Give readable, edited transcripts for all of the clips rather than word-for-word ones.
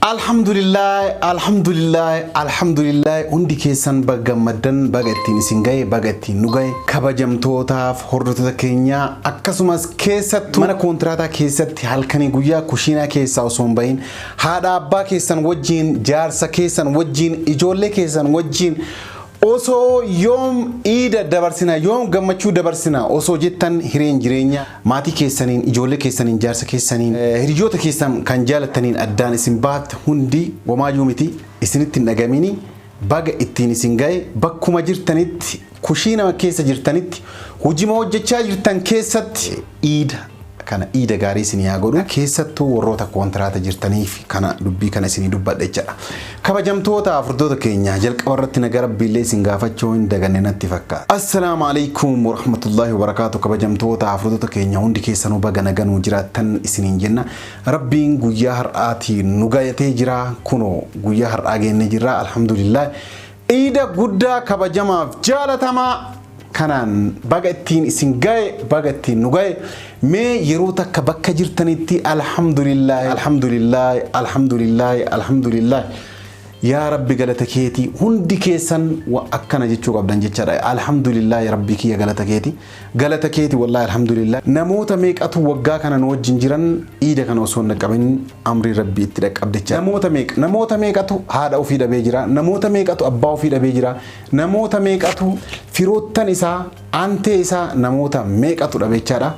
Alhamdulillah, alhamdulillah, alhamdulillah. Hundi keessan baga gammaddan, baga ittiin isin gahe, baga ittiin nu gahe. Kabajamtootaaf hordoftoota keenyaa, akkasumas keessattuu mana koontiraataa keessatti halkanii guyyaa kushiinaa keessaa osoo hin bahin haadha abbaa keessan wajjin, jaarsa keessan wajjin, ijoollee keessan wajjin osoo yoom iida dabarsina, yoom gammachuu dabarsina osoo jettan, hireen jireenya maatii keessaniin, ijoollee keessaniin, jaarsa keessaniin, hiriyoota keessan kan jaalattaniin addaan isin baatte hundi womaayyuu miti, isinitti hin dhagamini. Baga ittiin isin gahe. Bakkuma jirtanitti, kushiina keessa jirtanitti, hojima hojjechaa jirtan keessatti iida kana iida gaarii isinii haa godhu. Keessattuu warroota koontiraata jirtaniif kana dubbii kana isinii dubbadha jechaadha. Kabajamtoota hordoftoota keenya, jalqaba irratti nagaa rabbiillee isin gaafachuu hin daganne natti fakkaata. Assalaamu alaikum warahmatullahi wabarakaatu. Kabajamtoota hordoftoota keenya, hundi keessanuu baga naganuu jiraattan isiniin jenna. Rabbiin guyyaa har'aatii nu gayatee jira. Kunoo guyyaa har'aa geennee jirra, alhamdulillah. Iida guddaa kabajamaaf jaalatamaa kanaan baga ittiin isin gahe, baga ittiin nu gahe. Mee yeroo takka bakka jirtanitti alhamdulillah, alhamdulillah, alhamdulillah, alhamdulillah, yaa rabbi galata keetii, hundi keessan akkana jechuu qabdan jechaadha. Alhamdulillah, rabbi kiyya galata keeti, galata keeti, wallahi alhamdulillah. Namoota meeqatu waggaa kana nu wajjin jiran iida kana osoo hin dhaqqabin amrii rabbi itti dhaqqabde jechaadha. Namoota meeqa, namoota meeqatu haadha ofii dhabee jira, namoota meeqatu abbaa ofii dhabee jira, namoota meeqatu firoottan isaa, aantee isaa, namoota meeqatu dhabe jechaadha.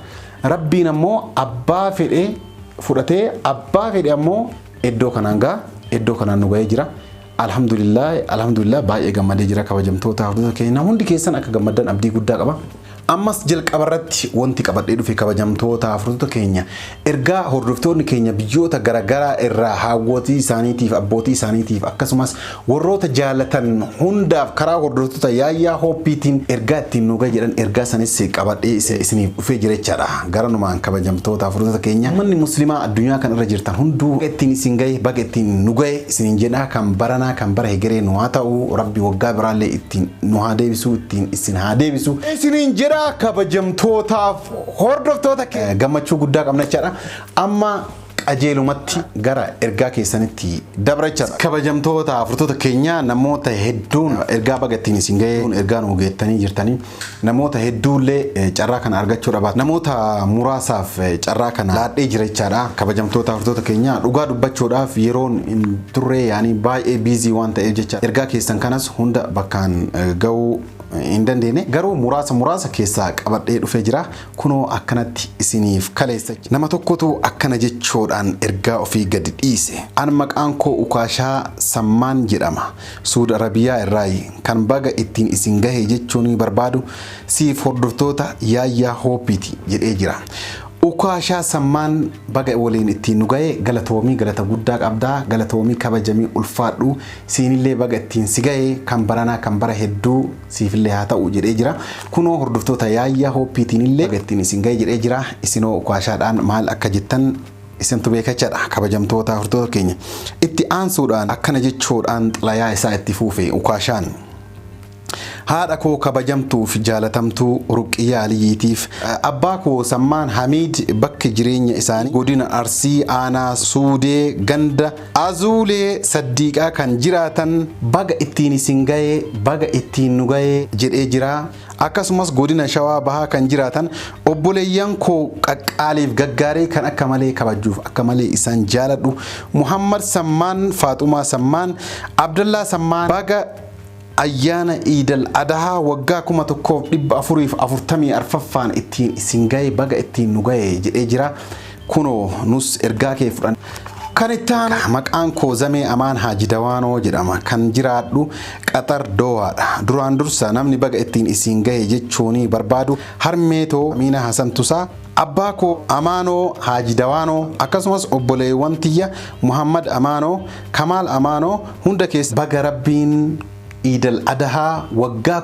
Rabbiin ammoo abbaa fedhe fudhatee, abbaa fedhe ammoo iddoo kanaan gaa, iddoo kanaan nu ga'ee jira. Alhamdulillah, alhamdulillah, baay'ee gammadee jira. Kabajamtoota hordoftoota keenya, hundi keessan akka gammaddan abdii guddaa qaba. Ammas jalqaba irratti wanti qabadhee dhufe, kabajamtoota hordoftoota keenya, ergaa hordoftoonni keenya biyyoota garaagaraa irraa haawwotii isaaniitiif, abbootii isaaniitiif, akkasumas warroota jaalatan hundaaf karaa hordoftoota Yaayyaa Hooppiitiin ergaa ittiin nu gahe jedhan, ergaa sanis qabadhee isiniif dhufee jira jechaadha. Garanumaan, kabajamtoota hordoftoota keenya, uummanni musliimaa addunyaa kan irra jirtan hunduu ittiin isin gahe, baga ittiin nu gahe isiniin jedha. Kan baranaa kan bara hegeree nu haa ta'u, rabbi waggaa biraallee ittiin nu haa deebisu, ittiin isin haa deebisu isiniin jedha. Kabajamtootaaf hordoftoota gammachuu guddaa qabna jechaadha. Amma qajeelumatti gara ergaa keessanitti dabra jechaadha. Kabajamtoota hordoftoota keenya, namoota hedduun ergaa baga ittiin isin gahee ergaa nu geettanii jirtanii, namoota hedduullee carraa kana argachuu dhabaat, namoota muraasaaf carraa kana laadhee jira jechaadha. Kabajamtoota hordoftoota keenya, dhugaa dubbachuudhaaf yeroon hin turre, yaanii baay'ee busy waan ta'eef jecha ergaa keessan kanas hunda bakkaan gahuu hin dandeenye, garuu muraasa muraasa keessaa qabadhee dhufee jira. Kunoo akkanatti isiniif kaleessa. Nama tokkotu akkana jechuudhaan ergaa ofii gadi dhiise: "An maqaan koo Ukaashaa Sammaan jedhama, Suud Arabiyaa irraayi. Kan baga ittiin isin gahe jechuun barbaadu siif hordoftoota Yaayyaa Hooppiiti" jedhee jira. Ukaashaa Sammaan, baga waliin ittiin nu gahe, galatoomii, galata guddaa qabdaa, galatoomii, kabajamii, ulfaadhu. Siinillee baga ittiin si gahe, kan baranaa kan bara hedduu siifillee haa ta'u jedhee jira. Kunoo hordoftoota Yaayyaa Hooppiitiin illee baga ittiin isin gahe jedhee jira. Isinoo Ukaashaadhaan maal akka jettan isintu beekachaadha. Kabajamtoota hordoftoota keenya, itti aansuudhaan akkana jechuudhaan xalayaa isaa itti fuufe Ukaashaan: "Haadha koo kabajamtuuf jaalatamtuu Ruqiyyaa Aliyyiitiif, abbaa koo Sammaan Hamiid, bakki jireenya isaanii godina Arsii, aanaa Suudee, ganda Azuulee Saddiiqaa kan jiraatan, baga ittiin isin ga'ee, baga ittiin nu ga'ee" jedhee jira. Akkasumas godina Shawaa Bahaa kan jiraatan obboleeyyan koo qaqqaaliif gaggaarii kan akka malee kabajuuf akka malee isaan jaaladhu, Muhammad Sammaan, Faaxumaa Sammaan, Abdallaa Sammaan, baga ayyaana Iidal Adahaa waggaa 1444ffaan ittiin isin gahe, baga ittiin nu gahe jedhee jira. Kunoo nus ergaa kee fudhan. Kan itti aanu, "Maqaan koo Zamee Amaan Haaji Dawaanoo jedhama. Kan jiraadhu Qaxar Doohaadha. Duraan dursa namni baga ittiin isin gahe jechuun barbaadu harmeetoo Amiina Hasan Tusaa, abbaa koo Amaanoo Haaji Dawaanoo, akkasumas obboleewwan tiyya Muhammad Amaanoo, Kamaal Amaanoo hunda keessa baga rabbiin Iidal Adahaa waggaa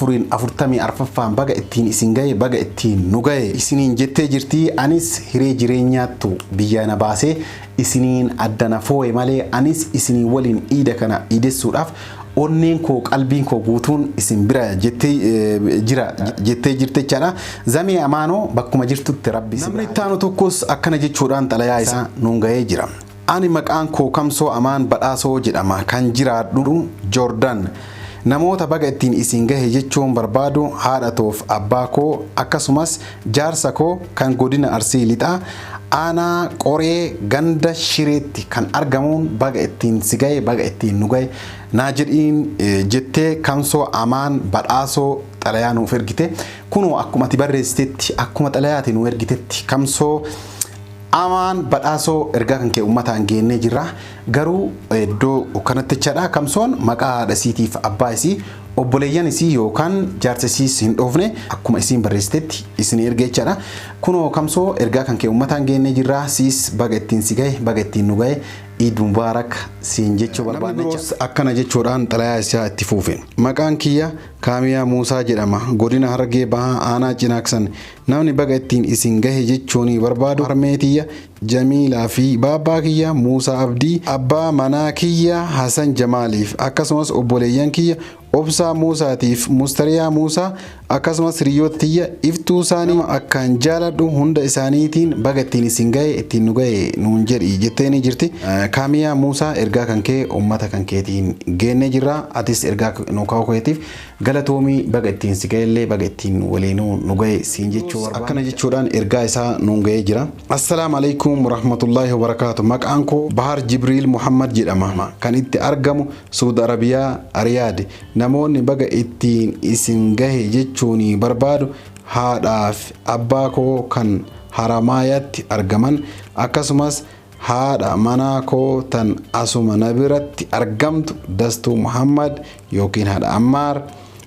1444ffaan baga ittiin isin gahe, baga ittiin nu gahe" isiniin jettee jirti. "Anis hiree jireenyaattu biyya na baasee isiniin addana foo'e malee, anis isinii waliin iida kana iidessuudhaaf onneen koo, qalbiin koo guutuun isin bira jettee jira" jettee jirte jechaadha. Zamee Amaanoo, bakkuma jirtutti rabbi. Namni itti aanu tokkos akkana jechuudhaan xalayaa isaa nuun gahee jira. Ani maqaan koo Kamsoo Amaan Badhaasoo jedhama. Kan jiraadhu Joordaan. Namoota baga ittiin isin gahe jechuun barbaadu haadha toof abbaa koo akkasumas jaarsa koo kan godina Arsii Lixaa aanaa Qoree ganda Shireetti kan argamuun baga ittiin si gahe, baga ittiin nu gahe naa jedhiin jettee Kamsoo Amaan Badhaasoo xalayaa nuuf ergite. Kunoo akkuma ati barreessitetti, akkuma xalayaati nu ergitetti, Kamsoo Amaan Badhaasoo, ergaa kan kee uummataan geennee jirra. Garuu iddoo kanatti jechaadha, Kamsoon maqaa haadha isiitiif abbaa isii, obboleeyyan isii yookaan jaarsa isiis hin dhoofne, akkuma isiin barreessitetti isin erge jechaadha. Kunoo Kamsoo, ergaa kan kee uummataan geennee jirra. Siis baga ittiin si gahe, baga ittiin nu gahe, Iid Mubaarak siin jechuu barbaanne jecha. Akkana jechuudhaan xalayaa isaa itti fuufe. Maqaan kiyya Kaamiyaa Muusaa jedhama. Godina Harargee Bahaa aanaa Cinaaksan. Namni baga ittiin isin gahe jechuun barbaadu harmee tiyya Jamiilaa fi baabbaa kiyya Muusaa Abdii, abbaa manaa kiyya Hasan Jamaaliif, akkasumas obboleeyyan kiyya Obsaa Muusaatiif Mustariyaa Muusaa, akkasumas hiriyoota tiyya Iftuu Saanii nama akkaan jaaladhu hunda isaaniitiin baga ittiin isin gahe, ittiin nu gahe nuun jedhi jetteenii jirti. Kaamiyaa Muusaa, ergaa kan kee uummata kan keetiin geennee jirra. Atis ergaa nu kaa'uu keetiif galatoomii, baga ittiin si gahellee, baga ittiin waliinuu nu gahe siin jechuu barbaada. Akkana jechuudhaan ergaa isaa nuun gahee jira. Assalaamu alaikum warahmatullaahi wabarakaatu. Maqaan koo Bahar Jibriil Muhammad jedhama. Kan itti argamu Suudi Arabiyaa, Ariyaad. Namoonni baga ittiin isin gahe jechuun barbaadu haadhaaf abbaa koo kan Haramaayaatti argaman, akkasumas haadha manaa koo tan asuma na biratti argamtu Dastuu Muhammad yookiin haadha Ammaar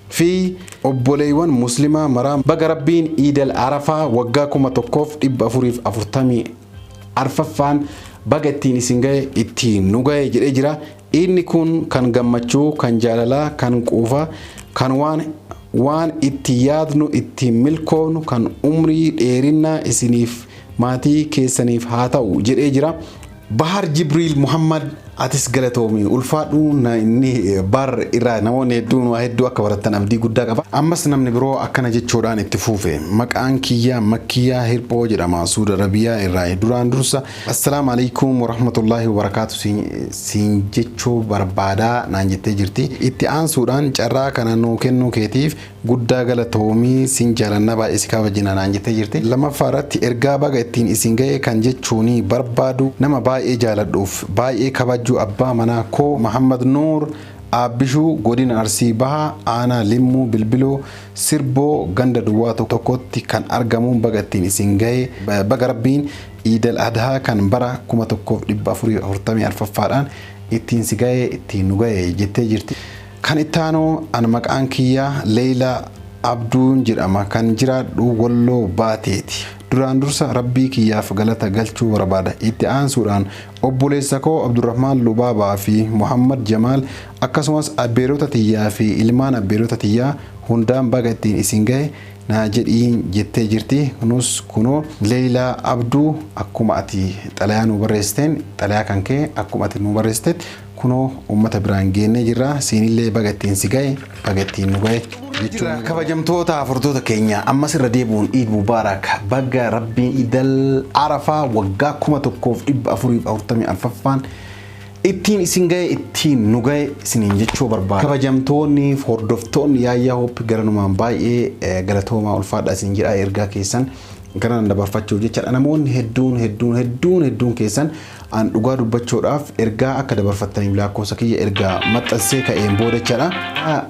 fi obboleewwan muslimaa maraa baga Rabbiin Iidal Arafaa waggaa 1444ffaan baga ittiin isin gahe, ittiin nu gahe jedhee jira. Iidni kun kan gammachuu, kan jaalalaa, kan quufaa, kan waan itti yaadnu ittiin milkoofnu, kan umrii dheerinnaa isiniif maatii keessaniif haa ta'u jedhee jira. Bahar Jibriil Muhammad, atis galatoomi, ulfaadhu. Inni bar irraa namoonni hedduun waa hedduu akka baratan abdii guddaa qaba. Ammas namni biroo akkana jechuudhaan itti fuufe. Maqaan kiyya Makkiyaa Hirphoo jedhama, Suudi Arabiyaa irraa. Duraan dursa assalaamu alaikum warahmatullaahi wabarakaatu siin jechuu barbaadaa naan jettee jirti. Itti aansuudhaan carraa kana nuu kennuu keetiif guddaa galatoomii, sin jaalanna, baay'ee si kabajina naan jettee jirti. Lammaffaa irratti ergaa baga ittiin isin ga'e kan jechuun barbaadu nama baay'ee jaaladhuuf baay'ee kabajuu abbaa manaa koo Muhammad Nuur Aabbishuu, godina Arsii Bahaa aanaa Limmuu Bilbiloo Sirboo ganda duwwaa tokkotti kan argamuun baga ittiin isin ga'e, baga Rabbiin Iidal Adhaa kan bara 1444ffaadhaan ittiin si ga'e, ittiin nu ga'e jettee jirti. Kan ittaanu, an maqaan kiyya Leeyilaa Abduun jedhama, kan jiraadhu Walloo Baateeti. Duraan dursa Rabbii kiyyaaf galata galchuu barbaada. Itti aansuudhaan obboleessa koo Abdurrahmaan Lubaabaa fi Muhammad Jamaal, akkasumas abbeerota tiyyaa fi ilmaan abbeerota tiyyaa hundaan baga ittiin isin gahe naa jedhiin jettee jirti. Nus kunoo Leeyilaa Abduu, akkuma ati xalayaa nuu barreessiteen, xalayaa kan kee akkuma ati nuu barreessitetti kunoo uummata biraan geennee jirra. Siinillee baga ittiin si gahe, baga ittiin nu gahe jechuun. Kabajamtoota hordoftoota keenya, ammas irra deebi'uun Iid Mubaarak, baga Rabbiin Iidal Arafaa waggaa 1444ffaan ittiin isin gahe, ittiin nu gahe isiniin jechuu barbaada. Kabajamtoonni hordoftoonni Yaayyaa Hoop, garanumaan baay'ee galatoomaa, ulfaadha isin jedha. Ergaa keessan gara dabarfachuuf jechaadha. Namoonni hedduun hedduun hedduun hedduun keessan an dhugaa dubbachuudhaaf ergaa akka dabarfattaniif lakkoofsa kiyya ergaa maxxansee ka'een booda jechaadha.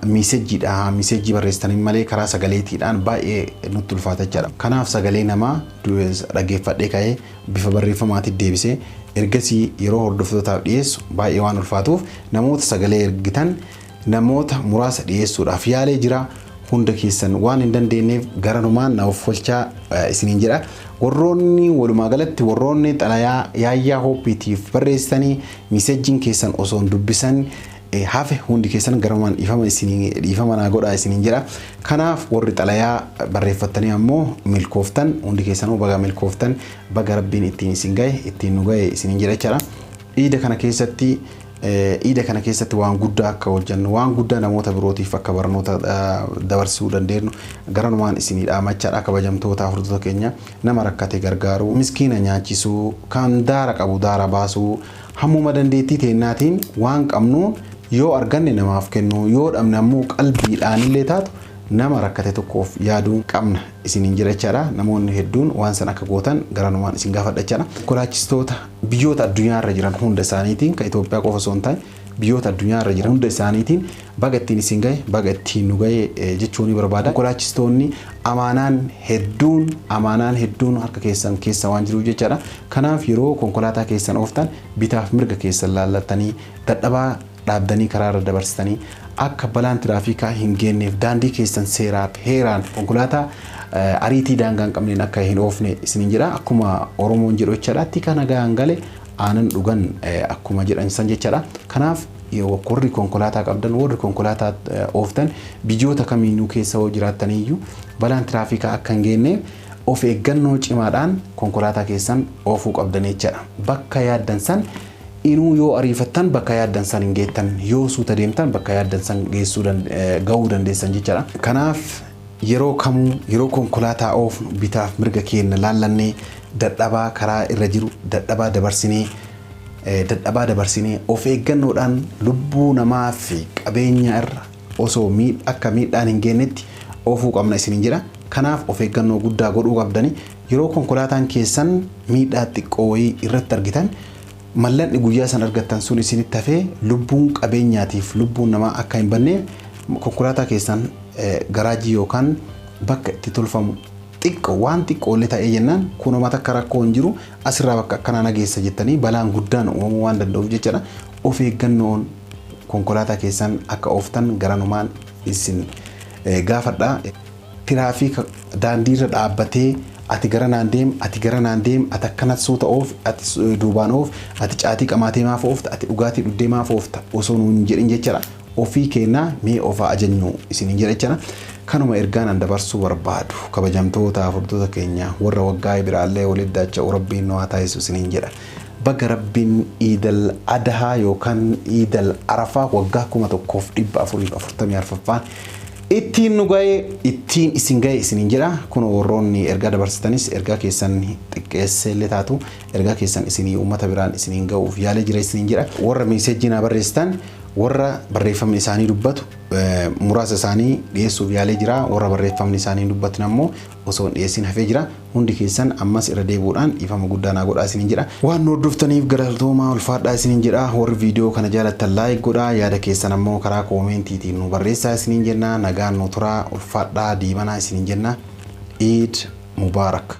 Messageiidha, message barreessitanii malee karaa sagaleetiidhaan baay'ee nutti ulfaata jechaadha. Kanaaf sagalee namaa dhaggeeffadhee ka'ee bifa barreeffamaatiin deebisee ergasii yeroo hordoftootaaf dhiyeessu baay'ee waan ulfaatuuf namoota sagalee ergitan namoota muraasa dhiyeessuudhaaf yaalee jira. Hunda keessan waan hin dandeenyeef garanumaan na of olchaa isiniin jedha. Warroonni walumaa galatti warroonni xalayaa Yaayyaa Hooppiitiif barreessitanii messageiin keessan osoo hin dubbisan hafe hundi keessan garanumaan dhiifama isinii dhiifama naa godhaa isiniin jedha. Kanaaf warri xalayaa barreeffattanii ammoo milkooftan hundi keessanuu baga milkooftan, baga Rabbiin ittiin isin gahe, ittiin nu gahe isiniin jedha jechaadha. Iida kana keessatti Iida kana keessatti waan guddaa akka hojjennu, waan guddaa namoota birootiif akka barnoota dabarsuu dandeenyu garanumaan isinii dhaamachaadha. Kabajamtoota hordoftoota keenya, nama rakkate gargaaruu, miskiina nyaachisuu, kan daara qabu daara baasuu, hammuma dandeettii teennaatiin waan qabnu yoo arganne namaaf kennu, yoo dhabne ammoo qalbiidhaan illee taatu nama rakkate tokkoof yaaduu qabna isiniin jira jechaadha. Namoonni hedduun waan san akka gootan garanumaan isin gaafadha jechaadha. Konkolaachistoota biyyoota addunyaa irra jiran hunda isaaniitiin, kan Itoophiyaa qofa osoo hin taane biyyoota addunyaa irra jiran hunda isaaniitiin, baga ittiin isin gahe, baga ittiin nu gahe jechuu ni barbaada. Konkolaachistoonni amaanaan hedduun harka keessan keessa waan jiruuf jechaadha. Kanaaf yeroo konkolaataa keessan ooftan bitaaf mirga keessan laallattanii, dadhabaa dhaabdanii karaa irra dabarsitanii, akka balaan tiraafikaa hin geenyeef daandii keessan seeraaf heeraan konkolaataa ariitii daangaa hin qabneen akka hin oofne isiniin jedha. Akkuma Oromoon jedhu jechaadha. Tika nagaan gale aanan dhugan akkuma jedhan san jechaadha. Kanaaf warri konkolaataa qabdan, warri konkolaataa ooftan, biyyoota kamiinuu keessa yoo jiraattaniyyuu balaan tiraafikaa akka hin geenyeef of eeggannoo cimaadhaan konkolaataa keessan oofuu qabdan jechaadha. Bakka yaaddan san inuu yoo ariifattan bakka yaaddan san hin geettan, yoo suuta deemtan bakka yaaddan san geessuu gahuu dandeessan jechaadha. Kanaaf yeroo kamuu yeroo konkolaataa oofnu bitaaf mirga keenya laallannee, dadhabaa karaa irra jiru dadhabaa dabarsinee of eeggannoodhaan lubbuu namaa fi qabeenya irra osoo akka miidhaan hin geenyetti oofuu qabna isiniin jedha. Kanaaf of eeggannoo guddaa godhuu qabdani. Yeroo konkolaataan keessan miidhaa xiqqoo wayii irratti argitan, mallaqni guyyaa san argattan sun isinitti hafee lubbuun qabeenyaatiif lubbuun namaa akka hin banneef konkolaataa keessan garaajii yookaan bakka itti tolfamu, xiqqoo waan xiqqoollee ta'ee jennaan, kunuma takka rakkoo hin jiru, asirraa bakka akkanaa nageessa jettanii balaan guddaan uumamuu waan danda'uuf jechaadha. Of eeggannoon konkolaataa keessan akka ooftan garanumaan isin gaafadha. Tiraafiika daandiirra dhaabbatee ati gara naan deem, ati gara naan deem, ati akkanatti suuta oof, ati duubaan oof, ati caatii qamaatee maaf oofta, ati dhugaatii dhuddee maaf oofta osoo nuun jedhin jechaadha. Ofii keenyaa mee ofaa ajajnu isiniin jedha jechaadha. Kanuma ergaan an dabarsuu barbaadu. Kabajamtoota hordoftoota keenya, warra waggaa biraallee walitti daacha'u Rabbiin nu haa taasisu isiniin jedha. Baga Rabbiin Iidal Adahaa yookaan Iidal Arafaa waggaa 1444ffaan ittiin nu ga'e, ittiin isin ga'e isiniin jedha. Kun warroonni ergaa dabarsitanis ergaa keessan xiqqeessee illee taatu ergaa keessan isinii uummata biraan isiniin ga'uuf yaalee jira isiniin jedha. Warra message naa barreessitan, warra barreeffamni isaanii dubbatu muraasa isaanii dhiyeessuuf yaalee jira. Warra barreeffamni isaanii dubbatin ammoo osoo hin dhiyeessin hafee jira. Hundi keessan ammas irra deebi'uudhaan dhiifama guddaa naa godhaa isiniin jedha. Waan nu hordoftaniif galatoomaa, ulfaadhaa isiniin jedha. Warri viidiyoo kana jaalattan like godhaa, yaada keessan ammoo karaa commentiitiin nu barreessaa isiniin jenna. Nagaan nu turaa, ulfaadhaa, diimanaa isiniin jenna. Iid Mubaarak.